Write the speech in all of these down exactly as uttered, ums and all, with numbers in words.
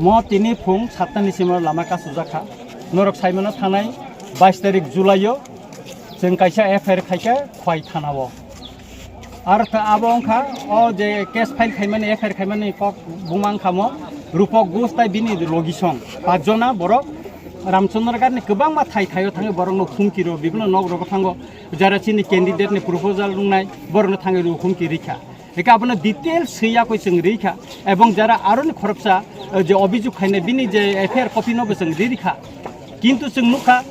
Mo tini phung satta ni simo lama kasujak kha. Norok saimano thanai bais tarik July o chwng kaisa F I R khaikha Khwai thana o. Ar tha abo wngkha o je case file khaimani, F I R khaimani kok buma wngkha mo Rupak Ghosh tai bini logisong pachjona borok Ramchandra Ghat ni kwbangma thai thaio thangwi borokno humki rw, bibino nok rogo thango, jara chini candidate ni proposal wngnai borokno thangwi rw humki rikha. Eka abono detail swi yakwi chwng rikha, ebong jara aroni khoroksa, eh, je obijog khainai bini je F I R copy no bo chwng ri rikha. Kintu chwng nukha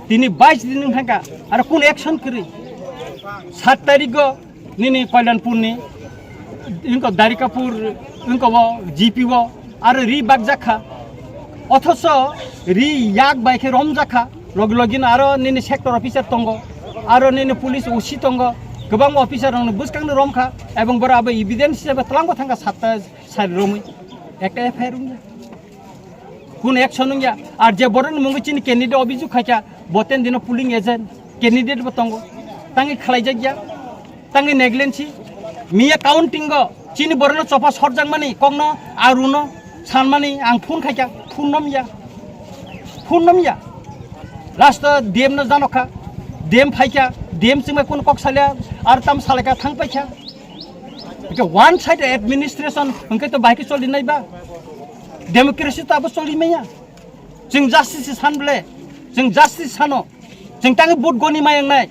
tini bais din wng thangkha, aro kun action kwrwi. Sat tarigo nini Kalyanpur ni, wngkha Darikapur, wngkha o G P o, aro ri bakjak kha. Othoso ri yak bai khe romjak kha. Logi logi no aro nini sector officer tongo, aro nini police O C tongo, kwbangma officer rokno bwskang no romkha, ebong borok abo evidence hisabe twlangbo thangkha satta sari romwi. Ekta F I R wngya. Kun action wngya. Ar je borokni mungwi chini candidate obijog khaikha, bo ten dino polling agent, candidate bo tongo. Tangwi khlaijakya. Tangwi negligence, miya counting o chini borokno chopa sorjakmani kokno aruno sanmani ang phone khaikha, phone nomya, phone nomya. Last o D M no janokha, D M phaikha, D M chwngbai kunu kok salya, ar tam salaikha thang paikha. Eke one side administration hwnkhe to bahai khe choli nai ba? Democracy to abo choli maya. Chwng justice san ble, chwng justice sano, chwng tangwi vote goni mayang nai.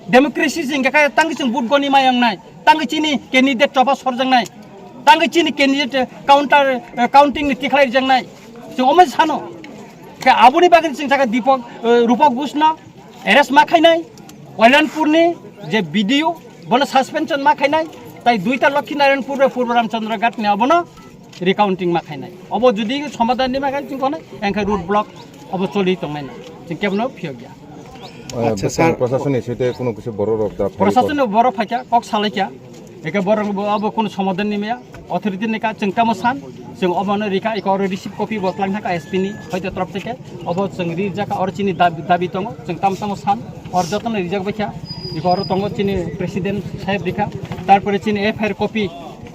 Democracy se hingkha khe tangwi chwng vote goni mayang nai, tangwi chini candidate chopa sorjak nai, tangwi chini candidate counter, eh, counting ni tikhlai rijak nai, chwng omo sano. Khe aboni bagwi chwng sakha Deepak, eh, Rupak Ghosh no arrest ma khainai, Kalyanpur ni je B D O bono suspension ma khainai, tai duita Lakshmi Narayanpur bai Purba Ramchandra Ghat ni abono recounting ma khainai. Obo jodi somadhan ni ma khainai chwng konai, engkhe road block obo choli tongnai na. Chwng kebono phiyok ya. Acha, bwskango sir. Prasasoni site kuno kisa borok rok da phai Prasasoni borok phaikha, kok salaikha. Eke borok bo abo kuno somadhan ni maya. Authority ni ka chwng tamo san, chwng obono rika, eko oro receive copy bo twlang thangkha S P ni, hoito torop theke. Obo chwng rijak kha, oro chini dabi, dabi tongo, chwng tamo tamo san, oro jotono rijak baikha. Eko oro tongo chini president saheb rika. Tarpore chini F I R copy,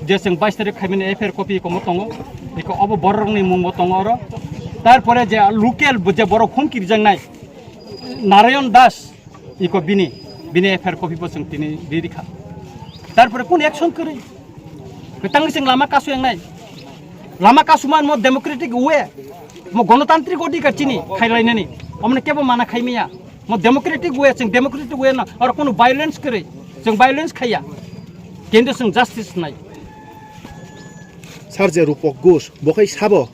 je chwng bais tarik khaimani F I R copy komo tongo, eko obo borokni mungbo tongo oro. Tarpore je local bo je borok humki rijaknai Narayan Das, eko bini, bini F I R copy bo chwng tini ri rikha. Tarpore kun action kwrwi? Kwtangwi chwng lama kasu yangnai. Lama kasu man mo democratic way, mo gonotantrik odhikar chini khailainani. Omne kebo mana khaimaya. Mo democratic way, chwng democratic way no, oro kunu violence kwrwi, chwng violence khaiya, kintu chwng justice nai. Sir, je Rupak Ghosh, bo khai sabo?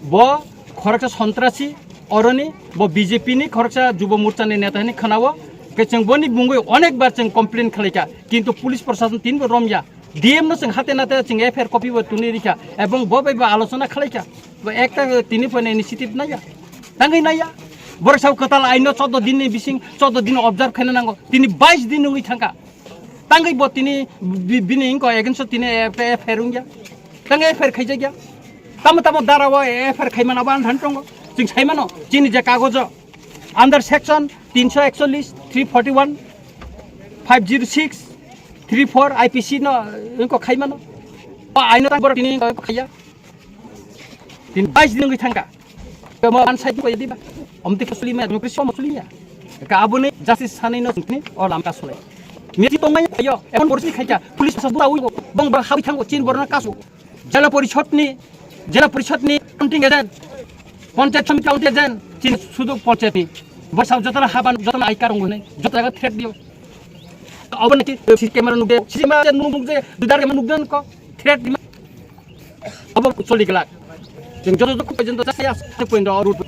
Bo khoroksa sontrasi, oroni, bo B J P ni khoroksa Jubo Morcha ni neta hinwi khwnao, ke chwng boni mungwi onek bar chwng complain khlaikha, kintu police prosason tinbo romya. D M no chwng hate nate chwng F I R copy bo tuni rikha, ebong bo bai bo alochona khlaikha, bo ekta tini poino initiative naiya, tangwi naiya. Borok sao kwtal aino choudo din ni bising, choudo din observe khaina nango, tini bais din wngwi thangkha, tangwi bo tini bi-, bini wngkha against o tini F I R wngya, tangwi F I R khaijakya, tamo tamo dara o F I R khaimano abo ang thani tongo, chwng saimano chini je kagojo under section tinsho ekchollis, three forty one, five zero six, three four I P C no wngkha khaimano. O aino tang borok tini wngkha khaiya. Tini bais din wngwi thangkha. Tamo an side ko yadi ba. Omti ko suli ma, democracy mo suli ya. Ka aboni justice sanai no tini o lam ka sulai. Miti tongmai yo, emon borsi khaikha, police sa bura uibo, bong ba habi thango chin borna kasu. Jela porishod ni, jela porishod ni counting agent, panchayat samiti counting agent, chini sudu panchayat ni. Borsa jotona haban, jotona ai karung ne, jotona threat dio. Obo naki C C camera nukde, C C camera nukde, dudar camera nukde ko threat di. Obo choli glak. Jeng joto joto khupajento jasa ya, se point o root.